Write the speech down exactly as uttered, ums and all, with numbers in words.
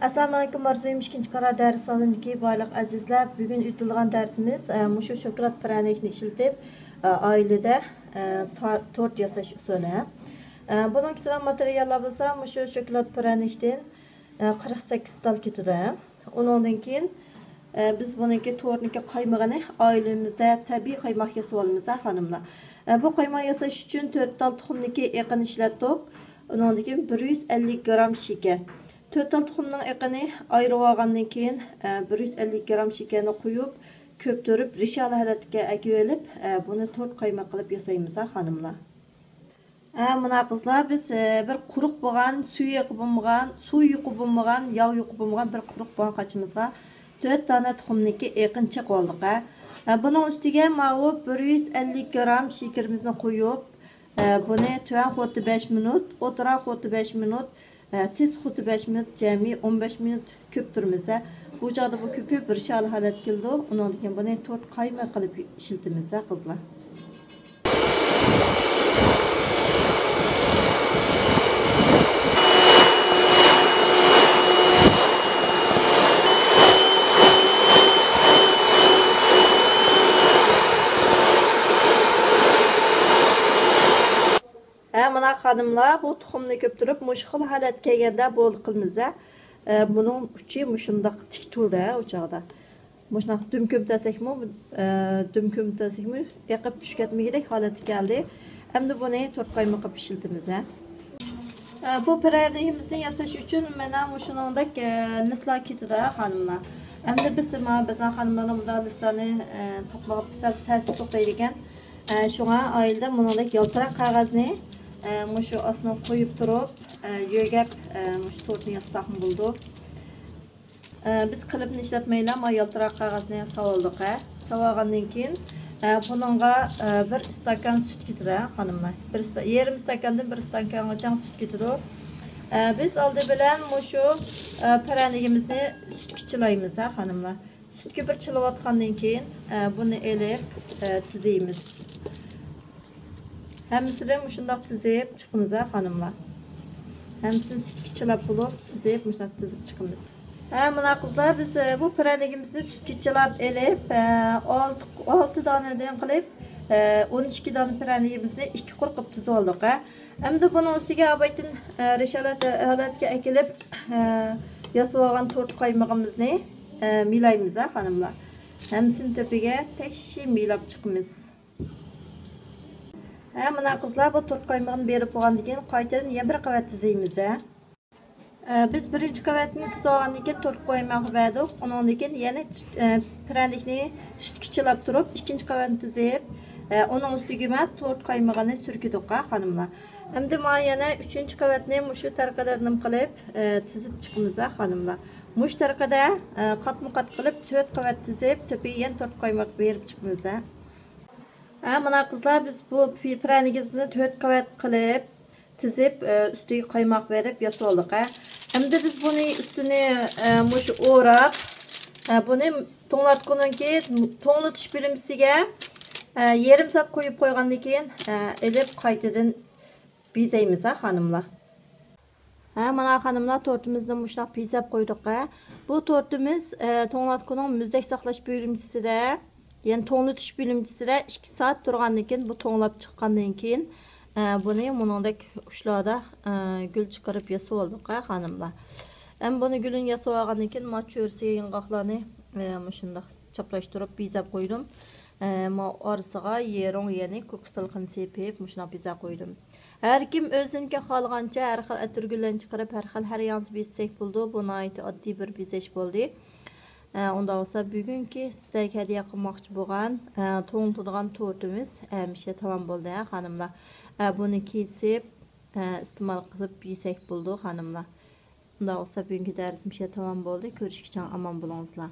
ئەسسالامۇئەلەيكۇم، ئارزۇيۇم ئىككىنچى قارار دەرس سالونىدىكى بارلىق ئەزىزلەر. بۈگۈن ئۆتۈلىدىغان دەرسىمىز، ئە، مۇشۇ شوكولاد پىرەنىكنى ئىشلىتىپ، ئە، ئائىلىدە، ئە، تار-، تورت ياساش ئۇسۇلى. ئە، بۇنىڭ كېتىدىغان ماتېرىياللار بولسا مۇشۇ شوكولاد پىرەنىكتىن، ئە، قىرىق سەككىز تال كېتىدۇ. ئۇنىڭدىن كېيىن، ئە، بىز بۇنىڭكى تورتنىڭكى قايمىقىنى ئائىلىمىزدە تەبىئىي قايماق ياسىۋالىمىز، ھە، خانىملار. ئە، بۇ قايماق ياساش ئۈچۈن تۆت تال تۇخۇمنىڭكى ئېقىنى ئىشلەتتۇق. ئۇنىڭدىن كېيىن بىر يۈز ئەللىك گرام شېكەر. تۆت تال تۇخۇمنىڭ ئېقىنى ئايرىۋالغاندىن كېيىن، ئە، بىر يۈز ئەللىك گرام شېكەرنى قۇيۇپ، كۆپتۈرۈپ، رىشالە ھالەتكە ئەكىۋېلىپ، ئە، بۇنى تورت قايماق قىلىپ ياسايمىز، ھە، خانىملار. ھە، مانا قىزلار، بىز، ئە، بىر قۇرۇق بولغان، سۈيى يۇقى بولمىغان، سۇ يۇقى بولمىغان، ياغ يۇقى بولمىغان بىر قۇرۇق بولغان قاچىمىزغا تۆت دانە تۇخۇمنىڭكى ئېقىنى چېقىۋالدۇق، ھە. ھە، بۇنىڭ ئۈستىگە ماۋۇ بىر يۈز ئەللىك گرام شېكىرىمىزنى قۇيۇپ، ئە، بۇنى تۆۋەن قۇۋۋەتتە بەش مىنۇت، ئوتتۇرا قۇۋۋەتتە بەش مىنۇت، ئە، تېز قۇۋۋەتتە بەش مىنۇت، جەمئىي ئون بەش مىنۇت كۆپتۈرىمىز، ھە. بۇ چاغدا بۇ كۆپۈپ رىشالە ھالەتكە كېلىدۇ. ئۇنىڭدىن كېيىن بۇنى تورت قايمىقى قىلىپ ئىشلىتىمىز، ھە، قىزلار. ھە، مانا خانىملار، بۇ تۇخۇمنى كۆپتۈرۈپ، مۇشۇ خىل ھالەتكە كەلگەندە بولدى قىلىمىز، ھە. ئە، بۇنىڭ ئۇچى مۇشۇنداق تىك تۇردى، ھە، ئۇ چاغدا. مۇشۇنداق دۈم كۆمتەسەكمۇ، ئە، دۈم كۆمتەسەكمۇ ئېقىپ چۈشۈپ كەتمىگۈدەك ھالەتكە كەلدى. ئەمدى بۇنى تورت قايمىقى قىلىپ ئىشلىتىمىز، ھە. ئە، بۇ پىرەنىكىمىزنى ياساش ئۈچۈن مانا مۇشۇنىڭدەك، ئە، لىسلار كېتىدۇ، خانىملار. ئەمدى بىز، ما، بەزەن خانىملارنىڭ مۇنداق لىسلارنى، ئە، تاپمىغان سەل تەس توختايدىكەن. ئە، شۇڭا ئائىلىدە مۇنىڭدەك يالتىراق قەغەزنى، ئە، مۇشۇ ئاستىغا قويۇپ تۇرۇپ، ئە، يۆگەپ، ئە، مۇشۇ تورتنى ياسىساقمۇ بولىدۇ. ئە، بىز قېلىپنى ئىشلەتمەيلا، ما يالتىراق قەغەزنى ساۋالدۇق، ھە. ساۋالغاندىن كېيىن، ئە، بۇنىڭغا، ئە، بىر ئىستاكان سۈت كېتىدۇ، ھە، خانىملار. بىر ئىستا-، يېرىم ئىستاكاندىن بىر ئىستاكانغىچە سۈت كېتىدۇ. ئە، بىز ئالدى بىلەن مۇشۇ، ئە، پىرەنىكىمىزنى سۈتكە چىلايمىز، ھە، خانىملار. سۈتكە بىر چىلىۋاتقاندىن كېيىن، ئە، بۇنى ئېلىپ، ئە، تىزىمىز. ھەممىسىنى مۇشۇنداق تىزىپ چىقىمىز، ھە، خانىملار. ھەممىسىنى سۈتكە چىلاپ بولۇپ، تىزىپ، مۇشۇنداق تىزىپ چىقىمىز. ھە، مانا قىزلار، بىز، ئە، بۇ پىرەنىكىمىزنى سۈتكە چىلاپ ئېلىپ، ئە، ئالتە، ئالتە دانىدىن قىلىپ، ئە، ئون ئىككى دانە پىرەنىكىمىزنى ئىككى قۇر قىلىپ تىزىۋالدۇق، ھە. ئەمدى بۇنىڭ ئۈستىگە ئابايتىن، ئە، رىشالە ھالەتكە ئەكېلىپ، ئە، ياسىۋالغان تورت قايمىقىمىزنى، ئە، مىلايمىز، ھە، خانىملار. ھەممىسىنى تۆپىگە تەكشى مىلاپ چىقىمىز. ھە، مانا قىزلار، بۇ تورت قايمىقىنى بېرىپ بولغاندىن كېيىن قايتىدىن يەنە بىر قەۋەت تىزىمىز، ھە. ئە، بىز بىرىنچى قەۋەتنى تىزىۋالغاندىن كېيىن تورت قايمىقى بەردۇق. ئۇنىڭدىن كېيىن يەنە، ئە، پىرەنىكنى سۈتكە چىلاپ تۇرۇپ، ئىككىنچى قەۋەتنى تىزىپ، ئە، ئۇنىڭ ئۈستىگە مەن تورت قايمىقىنى سۈركىدۇق، ھە، خانىملار. ئەمدى مانا يەنە ئۈچىنچى قەۋەتنى مۇشۇ تەرىقىدە نېمە قىلىپ، ئە، تىزىپ چىقىمىز، ھە، خانىملار. مۇشۇ تەرىقىدە، ئە، قاتمۇ قات قىلىپ تۆت قەۋەت تىزىپ، تۆپىگە يەنە تورت قايمىقى بېرىپ چىقىمىز، ھە. ھە، مانا قىزلار، بىز بۇ پى-، پىرەنىكىمىزنى تۆت قەۋەت قىلىپ تىزىپ، ئە، ئۈستىگە قايماق بېرىپ ياسىۋالدۇق، ھە. ئەمدى بىز بۇنى ئۈستىنى، ئە، مۇشۇ ئوراپ، ئە، بۇنى توڭلاتقۇنىڭكى توڭلىتىش بۆلمىسىگە، ئە، يېرىم سائەت قويۇپ قويغاندىن كېيىن، ئە، ئېلىپ قايتىدىن بېزەيمىز، ھە، خانىملار. ھە، مانا خانىملار، تورتىمىزنى مۇشۇنداق بېزەپ قويدۇق، ھە. بۇ تورتىمىز، ئە، توڭلاتقۇنىڭ مۈزدەك ساقلاش بۆلمىچىسىدە، يەنى توڭلىتىش بۆلمىچىسىدە ئىككى سائەت تۇرغاندىن كېيىن، بۇ توڭلاپ چىققاندىن كېيىن، ئە، بۇنى مۇنىڭدەك ئۇچلاردا، ئە، گۈل چىقىرىپ ياسىۋالدۇق، ھە، خانىملار. ئەمما بۇنى گۈلىنى ياسىۋالغاندىن كېيىن، ما چۆرىسى ياڭاقلارنى، ئە، مۇشۇنداق چاپلاشتۇرۇپ بېزەپ قويدۇم. ئە، ما ئارىسىغا يېرىڭ، يەنى كوكۇس تالقىنى سېپىپ، مۇشۇنداق بېزەپ قويدۇم. ھەر كىم ئۆزىنىڭكى خالىغانچە ھەر خىل ئەتىرگۈللەرنى چىقىرىپ، ھەر خىل، ھەر يانسى بېزىسەك بولىدۇ. بۇ ناھايىتى ئاددىي بىر بېزەش بولدى. ئە، ئۇنداق بولسا، بۈگۈنكى سىزلەرگە ھەدىيە قىلماقچى بولغان، ئە، توڭلىتىدىغان تورتىمىز، ئە، مۇشۇ تامام بولدى، ھە، خانىملار. ئە، بۇنى كېسىپ، ئە، ئىستېمال قىلىپ يېسەك بولىدۇ، خانىملار. ئۇنداق بولسا، بۈگۈنكى دەرسىم مۇشۇ تامام بولدى. كۆرۈشكىچە ئامان بولۇڭلار.